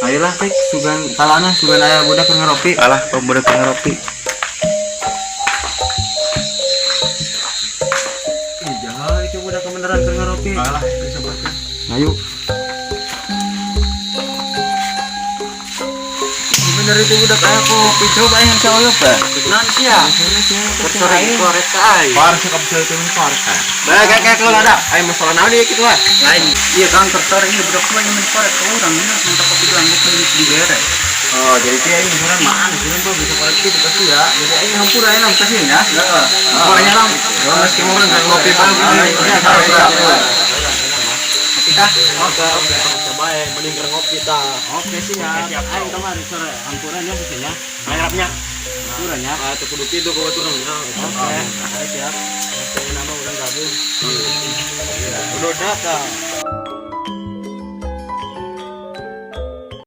Ayolah, Pik, sugan kalana sugan aya budak keur ngaropi. Alah, budak keur ngaropi. Ih, jahat itu budak kebenaran keur ngaropi. Alah, disebutkan. Ayo. Bener itu budak aya kopi, coba yang saoyop ya. Naon sia? Sore korek ka aing. Par sih kamu itu par. Bae kayak kalau ada. Aing masalah naon ieu kitu ah. Lain. Iya Kang, tersore ini budak tua yang korek ke urang ini minta kopi doang bukan dibere. Oh, jadi dia ini orang mana sih orang bisa korek itu pasti ya. Jadi aing hampura aing nam kasih ya. Heeh. Hampuranya lam. Ya meski mau kan ngopi bae. Kita Oke, oke. Coba ya mending keur ngopi tah. oke siap. Aing kamari sore hampuranya sih ya. Harapnya. Hampuranya. Ah, teu kudu kitu ka batur nya. Oke, ayo siap. Oke, nama urang gabung. Udah datang.